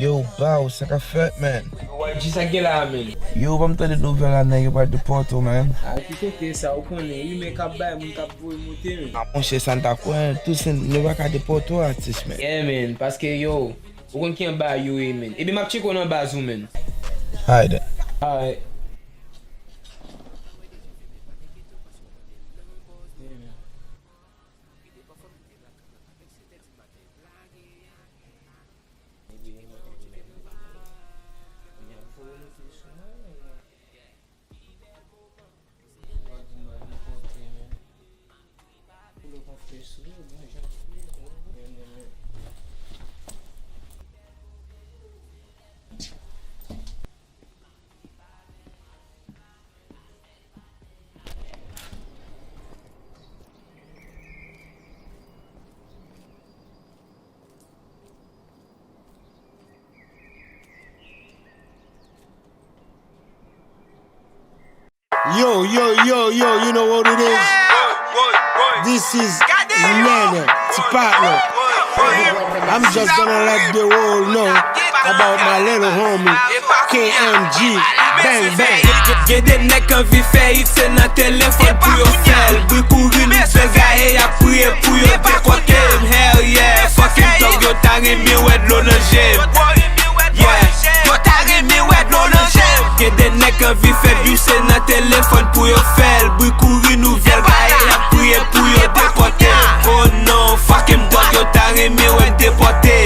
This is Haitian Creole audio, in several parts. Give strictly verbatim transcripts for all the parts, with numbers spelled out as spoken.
Yo, Baw, sa k ap fèt, man? Yo, Y G, sa k gen la a, man? Yo, pa m tande nouvèl la, nèg yo pral depòte w, man. A, ki kote sa? Ou konnen, rimè k ap bay, moun k ap voye monte, man. A, monchè, sa n ta kwè, tou se, yo pa ka depòte w, atis, man. Yeah, man, paske, yo, ou konn ki anba yo ye, man. Ebyen, m ap tcheke w nan baz ou, man. Alright, then. Alright. Yo, yo, yo, yo, you know what it is? This is Nene, ti partner. I'm just gonna let the world know about my little homie, K M G. Bang, bang. Gen de nèg k anvi fè it, se nan telefòn pou yo fè l. Bri kouri, nou fè gaye, y ap priye pou yo depòte m. Hell yeah, fucking thug, yo ta renmen wè dlo nan je m. Yeah, yo ta renmen wè dlo nan je m. Gen de nèg k anvi fè bif, se nan telefòn pou yo fè l. Bri kouri, nouvèl gaye, y ap priye pou yo depòte m. Oh non, fucking thug, yo ta renmen wè m depòte.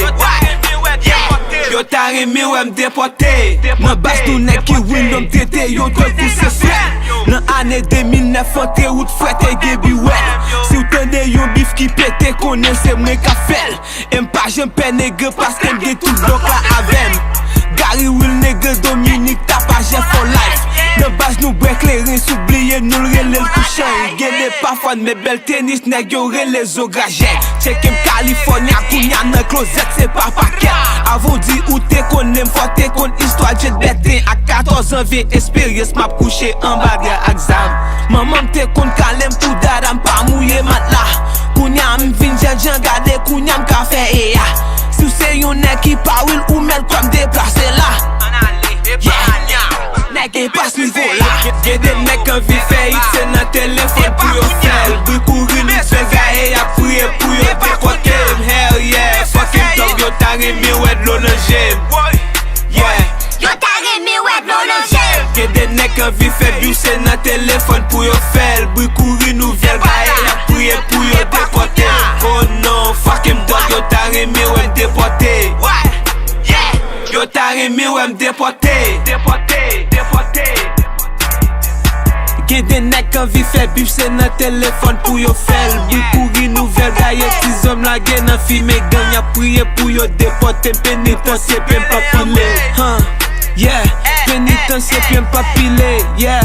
Yo ta renmen wè m depòte. Nan baz nou nèg ki win, nonm tete, yo dwe pouse frèt. Nan ane de mil nèf, antre wout frèt e gen biwèt. Si w tande yon bif ki pete, konnen se mwen k ap fè l. E m pa janm pè nèg, paske m gen tout blòk la avè m. Gary Will, nèg Dominik, tapajè for life. Nan baz nou bwè kleren, si w bliye nou l rele l Touchan. Gen de pafwa n met bèl tenis, nèg yo rele zo grajè. Tcheke m California, kounya nan klozèt, se pa pakèt. Avan w di ou te konnen m, fò te konn istwa Jet Bèten. A katòz an, vye esperyans, m ap kouche anba dra ak zam. Manman m te konn kale m pou dada, m pa mouye matla. Kounya m vin jènjan, gade kounya m ka fè eya. Si w se yon nèg ki pa real, ou mèt kòm deplase la. Yeah. Nèg e pas nivo la. Gen de nèg k anvi fè it, se nan telefòn pou yo fè l. Bri kouri, nou fè gaye, y ap priye pou yo depòte m. Hell yeah, fucking thug, yo ta renmen wè dlo nan je m. Yeah. Yo ta renmen wè dlo nan je m. Gen de nèg k anvi fè bif, se nan telefòn pou yo fè l. Bri kouri, nouvèl gaye, y ap priye pou yo depòte m. Oh non, fucking thug, yo ta renmen wè m depòte. Yo ta renmen wè m depòte. Depòte, depòte. Gen de nèg k anvi fè bif, se nan telefòn pou yo fè l. Bri kouri, nouvèl gaye, ti zòm lage nan fimen gang. Y ap priye pou yo depòte m, penitansye pye m pa pile. Huh, yeah, penitansye pye m pa pile, yeah.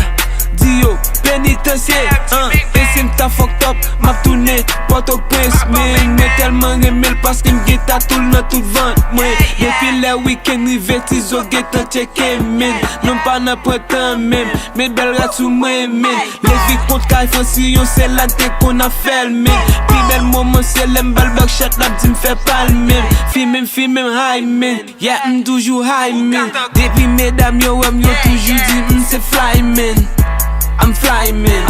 Di yo, penitansye, uh, e si m ta fucked up, m ap tounen Pòtoprens, men mwen tèlman renmen l paske m gen tatou l nan tout vant mwen. Depi lè wikenn rive, ti zo gentan tcheke m, men non pa nan pran tan menm, men bèl rad sou mwen, men levi kont kay Fransyon, se la n te konn ap fè l, men pi bèl moman se lè m ba l bak chat, l ap di m fè pa l menm. Fimen m, fimen m, high, men. Yeah, m toujou high, man. Depi medam yo wè m, yo toujou di m se fly, man. I'm fly, man.